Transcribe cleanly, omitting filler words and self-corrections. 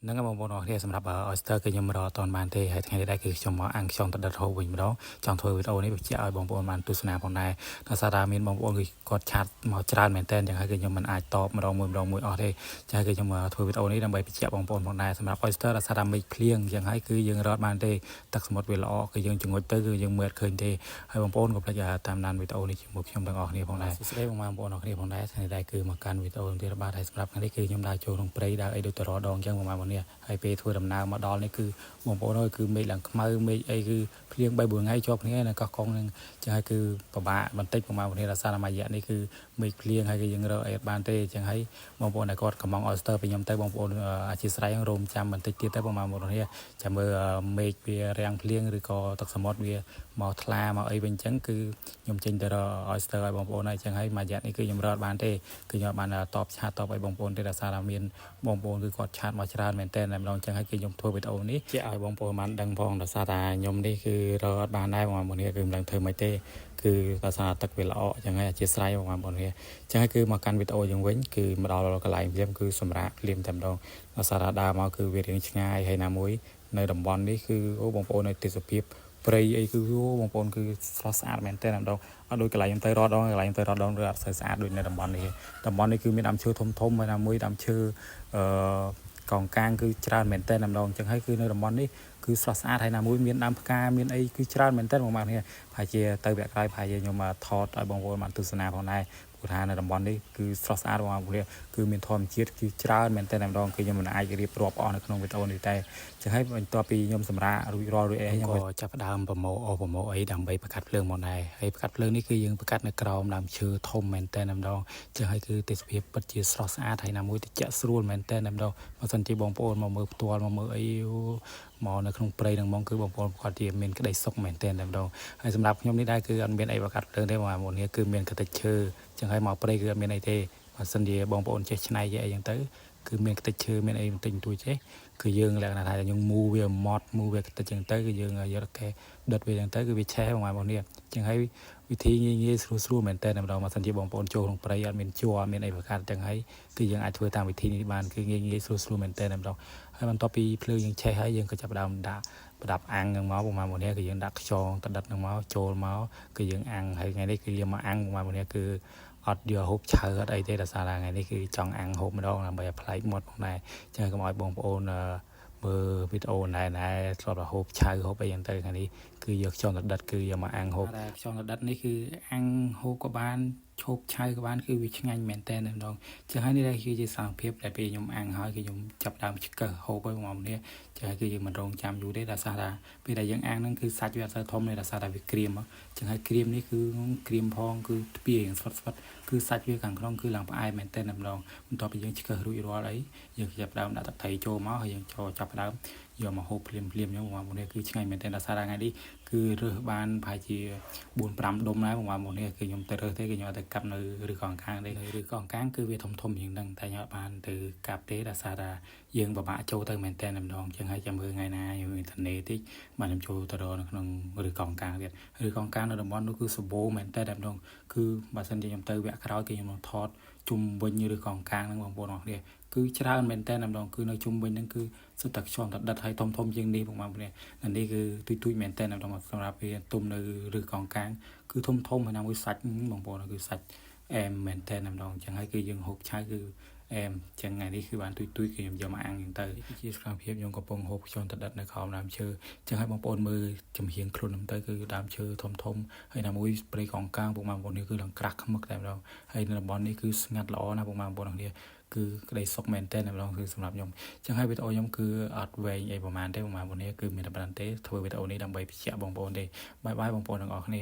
ហ្នឹងហើយបងប្អូនអរគ្នាសម្រាប់ Oyster គឺខ្ញុំរកអត់ទាន់បានទេហើយថ្ងៃនេះដែរគឺខ្ញុំមកអាំងខ្យងទឹកដិតហូបវិញម្ដងចង់ធ្វើវីដេអូនេះបញ្ជាក់ឲ្យបងប្អូនបានទស្សនាផងដែរដោយសារតែមានបងប្អូនគឺគាត់ chat មកច្រើនមែនទែនចឹងហើយគឺខ្ញុំមិនអាចតបម្ដងមួយម្ដងមួយអស់ទេចឹងហើយគឺខ្ញុំធ្វើវីដេអូនេះដើម្បីបញ្ជាក់បងប្អូនផងដែរសម្រាប់ Oyster ដោយសារតែមេឃភ្លៀងចឹងហើយគឺយើងរកបានទេទឹកសមុទ្រវាល្អគឺយើងចង្អុចទៅគឺយើងមើលឃើញទេហើយបងប្អូនកុំភ្លេចតាមដានវីដេអូនេះជាមួយខ្ញុំទាំងអស់គ្នាផងដែរសួស្តីបងប្អូនអរគ្នាផងដែរថ្ងៃនេះដែរគឺមកកាន់វីដេអូទៀតបាទហើយសម្រាប់ថ្ងៃនេះគឺខ្ញុំដើរចូលក្នុងព្រៃដើរអីដូចតរដងចឹងបងប្អូននេះហើយពេលធ្វើដំណើរមកដល់នេះគឺបងប្អូនអើយគឺមេឃឡើងខ្មៅមេឃអីគឺភ្លៀង3 4ថ្ងៃជាប់គ្នានៅកោះកុងនឹងចឹងហើយគឺពិបាកបន្តិចបងប្អូននេះដោយសារតែមួយរយៈនេះគឺមេឃភ្លៀងហើយគឺយើងរកអីអត់បានទេចឹងហើយបងប្អូនដែលគាត់កំង Oyster ពីខ្ញុំទៅបងប្អូនអធិស្ឋានរោមចាំបន្តិចទៀតទៅបងប្អូននេះចាំមើលមេឃវារាំងភ្លៀងឬក៏ទឹកសមុទ្រវាមកថ្លាមកអីវិញចឹងគឺខ្ញុំចេញទៅរក Oyster ឲ្យបងប្អូនហើយចឹងហើយមួយរយៈនេះគឺខ្ញុំរកអត់បានទេគឺខ្ញុំអត់បានតប chat តបឲ្យបងប្អូនទេដោយសារតែមានបងប្អូនគឺគាត់ chat មកច្រើនមែនតើតែម្ដងចឹងហើយគឺខ្ញុំធ្វើវីដេអូនេះជាឲ្យបងប្អូនបានដឹងផងដោយសារតែខ្ញុំនេះគឺរកអត់បានដែរបងប្អូននេះគឺមិនដឹងធ្វើម៉េចទេគឺដោយសារទឹកវាល្អចឹងហើយអធិស្ឋានបងប្អូននេះចឹងហើយគឺមកកាន់វីដេអូយើងវិញគឺមកដល់កន្លែងភ្លាមគឺសម្រាប់ភ្លាមតែម្ដងដោយសារតែដើរមកគឺវារៀងឆ្ងាយហើយណាមួយនៅតំបន់នេះគឺអូបងប្អូននៅទេសភាពព្រៃអីគឺអូបងប្អូនគឺស្រស់ស្អាតមែនទែនម្ដងអត់ដូចកន្លែងខ្ញុំទៅរត់ដងកន្លែងទៅរត់ដងឬអត់សូវស្អាតដូចនៅតំបន់នេះតំបន់នេះគឺមានដើមឈើធំធំហើយណាមួយដើមឈើអឺកងកាងគឺច្រើនមែនទែនម្ដងអញ្ចឹងហើយគឺនៅតំបន់នេះគឺស្រស់ស្អាតហើយណាមួយមានដើមផ្កាមានអីគឺច្រើនមែនទែនបងប្អូននេះប្រហែលជាទៅវគ្គក្រោយប្រហែលជាខ្ញុំថតឲ្យបងប្អូនបានទស្សនាផងដែរព្រោះថានៅតំបន់នេះគឺស្រស់ស្អាតបងប្អូនគឺមានធម្មជាតិគឺច្រើនមែនទែនតែម្ដងគឺខ្ញុំមិនអាចរៀបរាប់អស់នៅក្នុងវីដេអូនេះតែចឹងហើយបន្ទាប់ពីខ្ញុំសម្រាករួចរាល់រួចអីខ្ញុំក៏ចាប់ផ្ដើមប្រមូលអូប្រមូលអីដើម្បីប្រកាត់ភ្លើងមកដែរហើយប្រកាត់ភ្លើងនេះគឺយើងប្រកាត់នៅក្រោមដើមឈើធំមែនទែនតែម្ដងចឹងហើយគឺទេសភាពពិតជាស្រស់ស្អាតហើយណាមួយតិចស្រួលមែនទែនតែម្ដងបើសិនជាបងប្អូនមកមើលផ្ទាល់មកមើលអីមកនៅក្នុងព្រៃហ្នឹងហ្មងគឺបងប្អូនគាត់ជាមានក្តីសុខមែនទែនតែម្ដងហើយសម្រាប់ខ្ញុំនេះដែរគឺអត់មានអីប្រកាត់ភ្លើងទេបងប្អូននេះគឺមានកម្ទេចឈើចឹងហើយមកព្រៃគឺអត់មានអីទេបើសិនជាបងប្អូនចេះឆ្នៃចេះអីចឹងទៅគឺមានខ្ទេចឈើមានអីបន្តិចបន្តួចចេះគឺយើងលក្ខណៈថាយើងមូវាម៉ត់មូវាខ្ទេចចឹងទៅគឺយើងយកកែដុតវាចឹងទៅគឺវាឆេះបងប្អូននេះចឹងហើយវិធីងាយងាយស្រួលស្រួលមែនតើម្ដងបើសិនជាបងប្អូនចូលក្នុងព្រៃអត់មានជ័រអត់មានអីប្រកាសចឹងហើយគឺយើងអាចធ្វើតាមវិធីនេះបានគឺងាយងាយស្រួលស្រួលមែនតើម្ដងហើយបន្ទាប់ពីភ្លើងយើងឆេះហើយយើងក៏ចាប់ផ្ដើមដាក់ប្រដាប់អាំងហ្នឹងមកបងប្អូននេះគឺយើងដាក់ខ្យងតដិតហ្នឹងមកចូលមកគឺយើងអាំងហើយថ្ងៃនេះគឺយើងមកអាំងបងប្អូននេះគឺអត់យកហូបឆៅអត់អីទេដោយសារតែថ្ងៃនេះគឺចង់អាំងហូបម្ដងដើម្បីឲ្យប្លែកមាត់ផងដែរចឹងកុំឲ្យបងប្អូនមើលវីដេអូណែណែធ្លាប់តែហូបឆៅហូបអីចឹងទៅថ្ងៃនេះគឺយកខ្យងតដិតគឺយកមកអាំងហូបតែខ្យងតដិតនេះគឺអាំងហូបក៏បានឈោបឆៅក៏បានគឺវាឆ្ងាញ់មែនតើម្ដងចឹងហើយនេះគឺជាសកម្មភាពដែលពេលខ្ញុំអាំងហើយគឺខ្ញុំចាប់ដើមឆ្កឹះហូបហើយបងប្អូននេះចឹងហើយគឺយើងមិនរងចាំយូរទេដោយសារតែពេលដែលយើងអាំងហ្នឹងគឺសាច់វាអត់សូវធំទេដោយសារតែវាក្រៀមចឹងហើយក្រៀមនេះគឺក្រៀមផងគឺទ្ពាយ៉ាងស្វិតស្វិតគឺសាច់វាខាងក្នុងគឺឡើងផ្អែមមែនតើម្ដងបន្ទាប់ពីយើងឆ្កឹះរួចរាល់អីយើងចាប់ដើមដាក់ទឹកត្រីចូលមកហើយយើងចូលចាប់ដើមយកមកហូបភ្លាមភ្លាមអញ្ចឹងបងប្អូននេះគឺឆ្ងាញ់មែនទែនដោយសារថ្ងៃនេះគឺរើសបានប្រហែលជា4 5ដុំដែរបងប្អូននេះគឺខ្ញុំទៅរើសទេគឺខ្ញុំអត់ទៅកាប់នៅឬកងកាងទេឬកងកាងគឺវាធំធំជាងហ្នឹងតែខ្ញុំអត់បានទៅកាប់ទេដោយសារតែយើងពិបាកចូលទៅមែនទែនម្ដងអញ្ចឹងហើយចាំមើលថ្ងៃណាយើងមានធនេតិចបាទខ្ញុំចូលទៅរកនៅក្នុងឬកងកាងទៀតឬកងកាងនៅតំបន់នោះគឺសម្បូរមែនទែនតែម្ដងគឺបើសិនជាខ្ញុំទៅវគ្គក្រោយគឺខ្ញុំនឹងថតជុំវិញឬកងកាងហ្នឹងបងប្អូនអរគ្នាគឺច្រើនមែនតើម្ដងគឺនៅជុំវិញហ្នឹងគឺសុទ្ធតែខ្យងតដិតហើយធំធំជាងនេះបងប្អូននេះគឺទុយទុយមែនតើម្ដងសម្រាប់វាទុំនៅឬកងកាងគឺធំធំហើយណាមួយសាច់បងប្អូនគឺសាច់អែមមែនតើម្ដងអញ្ចឹងហើយគឺយើងហូបឆៅគឺអែមចឹងថ្ងៃនេះគឺបានទុយទុយគឺខ្ញុំយកមកអាំងចឹងទៅជាសកម្មភាពខ្ញុំកំពុងហូបខ្យងតដិតនៅក្រោមដើមឈើចឹងហើយបងប្អូនមើលចំហៀងខ្លួនខ្ញុំទៅគឺដើមឈើធំធំហើយណាមួយព្រៃកងកាងពុកម៉ែបងប្អូននេះគឺឡើងក្រាស់ខ្មឹកតែម្ដងហើយនៅតំបន់នេះគឺស្ងាត់ល្អណាស់ពុកម៉ែបងប្អូនគ្នាគឺក្តីសុខមែនទែនតែម្ដងគឺសម្រាប់ខ្ញុំចឹងហើយវីដេអូខ្ញុំគឺអត់វែងអីប្រហែលទេបងប្អូននេះគឺមានតែប៉ុណ្្នឹងទេធ្វើវីដេអូនេះដើម្បីបញ្ជាក់បងប្អូនទេbye bye បងប្អូនទាំងអស់គ្នា។